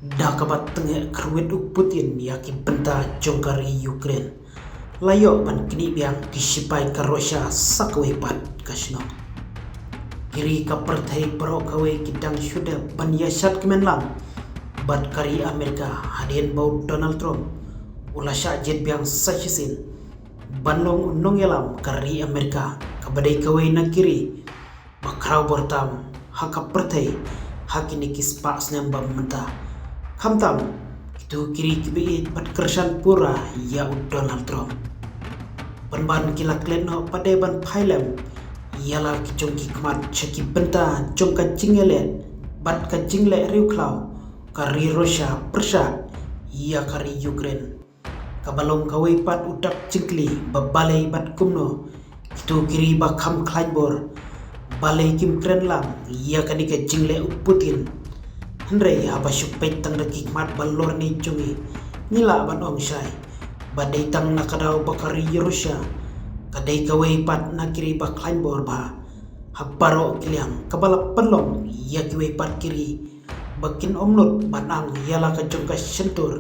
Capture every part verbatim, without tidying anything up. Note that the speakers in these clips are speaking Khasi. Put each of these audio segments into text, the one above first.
Da kaba tengeh kyrwit u Putin ïa ki bynta jong ka ri Ukraine, la ïoh ban knieh biang ki shipai ka Russia sa kawei pat ka shnong. Ki ri ka pyrthei baroh kawei ki dang shu dep ban ïa shad kmen lang bad ka ri Amerika hadien ba u Donald Trump u la shah jied biang sa shisien ban long u nongïalam ka ri Amerika, kaba dei kawei na ki ri ba khraw bor tam ha ka pyrthei ha kine ki spah snem ba mynta. Khamtam kito ki ri kiba ïeit bad kyrshan pura ïa u Donald Trump. Pynban ki la klet noh pat de ban phai lem ïa la ki jong ki khmat sha ki bynta jong ka jingïaleh bad ka jingleh riewkhlaw ka ri Russia pyrshah ïa ka ri Ukraine, kaba long kawei pat u dak jingkylli ba balei bad kumno kito ki ri ba kham khlaiñ bor balei kim kren lang ïa kane ka jingleh u Putin. Hynrei haba shu peit tang da ki khmat ba lor ne jong ngi, ngi lah ban ong shai ba dei tang na ka daw ba ka ri Russia ka dei kawei pat na ki ri ba khlaiñ bor bha ha baroh ki liang, kaba la pynlong ïa kiwei pat ki ri ba kin ym nud ban ang ïa la ka jong ka shyntur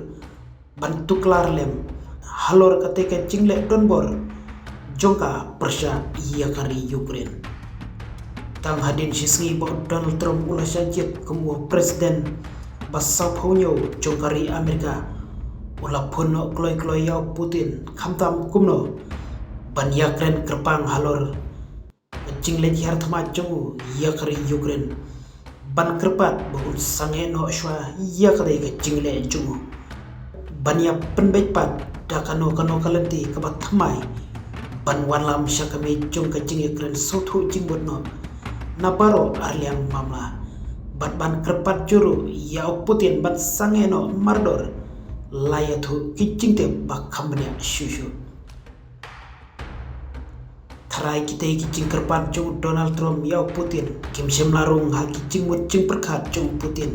ban tuklar lem halor katei ka jingleh donbor jong ka pyrshah ïa ka ri Ukraine. Tang hadien shisngi ba u Donald Trump u la shah jied kum u president ba sawphew hynñiew jong ka ri Amerika, u la phone noh kloi kloi ïa u Putin khamtam kumno ban ïakren kyrpang halor ka jingleh hiar thma jong u ïa ka ri Ukraine, ban kyrpad ba un sangeh noh shuwa ïa katei ka jingleh jong u, ban ïa pynbeit pat da kano kano ka lynti kaba thymmai ban wanlam sha ka miej jong ka jingïakren sngewthuh jingmut noh na baroh arliang mamla, bad ban kyrpad jur ruh ïa u Putin ban sangeh noh mardor la ïathuh ki jingtip ba kham bniah shuh shuh. Tharai kitei ki jingkyrpad jong u Donald Trump ïa u Putin kim shym la rung ha ki jingmut jingpyrkhat jong u Putin,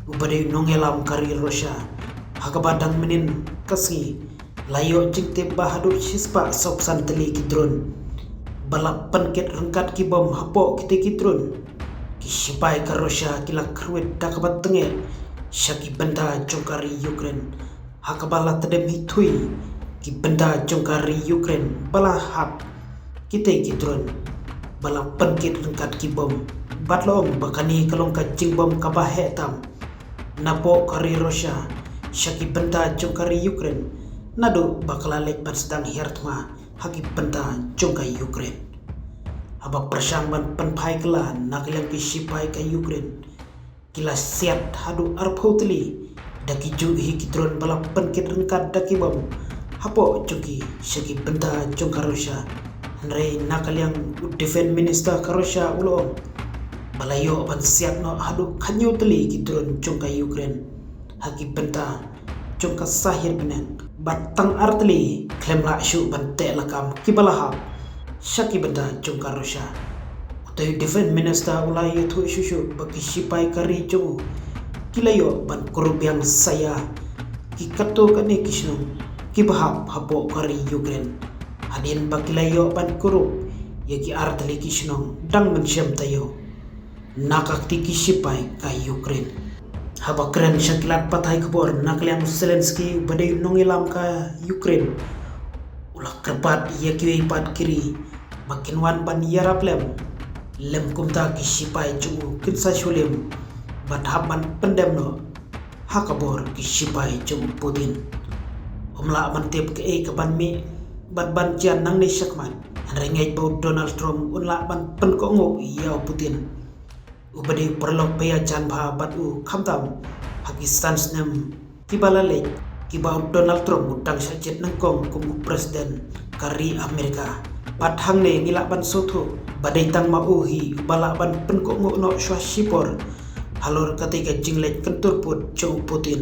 uba dei u nongïalam ka ri Russia, ha kaba dang mynnin ka sngi la ïoh jingtip ba haduh shispah sawphew san tylli ki drone ba la pynkit ryngkat ki bom. Hapoh kitei ki drone ki shipai ka Russia ki la kyrwit da kaba tengeh sha ki bynta jong ka ri Ukraine, ha kaba la tdem hi thui ki bynta jong ka ri Ukraine ba la hap kitei ki drone ba la pynkit ryngkat ki bom. Bad la ong ba kane ka long ka jingbom kaba heh tam napoh ka ri Russia sha ki bynta jong ka ri Ukraine, naduh ba ka la leit ban sdang hiar thma ha ki bynta jong ka Ukraine. Haba pyrshang ban pynphai kylla na ka liang ki shipai ka Ukraine, ki la siat haduh arphew tylli da ki juh hi ki drone ba la pynkit ryngkat da ki bom hapoh jong ki sha ki bynta jong ka Russia. Hynrei na ka liang u Defense Minister ka Russia u la ong ba la ïoh ban siat noh haduh khathynñiew tylli ki drone jong ka Ukraine ha ki bynta jong ka sahit bneng, bad tang ar tylli khlem lah shuh ban teh lakam kiba la hap sha ki bynta jong ka Russia. Utei u Defense Minister u la ïathuh shuh shuh ba ki shipai ka ri jong u ki la ïoh ban kurup biang sa ïa ki katto katne ki shnong kiba hap hapoh ka ri Ukraine, hadien ba ki la ïoh ban kurup ïa ki ar tylli ki shnong dang mynshem taïew na ka kti ki shipai ka Ukraine. Haba kren sha ki lad pathai khubor na ka liang u Zelensky uba dei u nongïalam ka Ukraine, u la kyrpad ïa kiwei pat ki ri ba kin wan ban ïarap lem, lym kumta ki shipai jong u kin sa shu lim bad hap ban pyndem noh ha ka bor ki shipai jong u Putin. Um lah ban tip kaei kaban mih bad ban jia nangne shakhmat, hynrei ngeit ba u Donald Trump un lah ban pynkohnguh ïa u Putin, uba dei u paralok ba ïajan bha bad u khamtam ha ki san snem kiba la leit, kiba u Donald Trump u dang shah jied nyngkong kum u president ka ri Amerika. Bad hangne ngi lah ban sngewthuh ba dei tang ma u hi uba lah ban pynkohnguh noh shuwa shipor halor katei ka jingleit kyntur pud jong u Putin.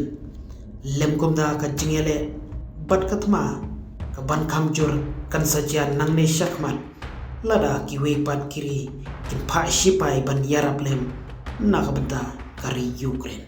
Lym kumta ka jingïaleh bad ka thma kaban kham jur kan sa jia nangne shakhmat, lada kiwei pat ki ri kin phah shipai ban ïarap lem na ka bynta ka ri Ukraine.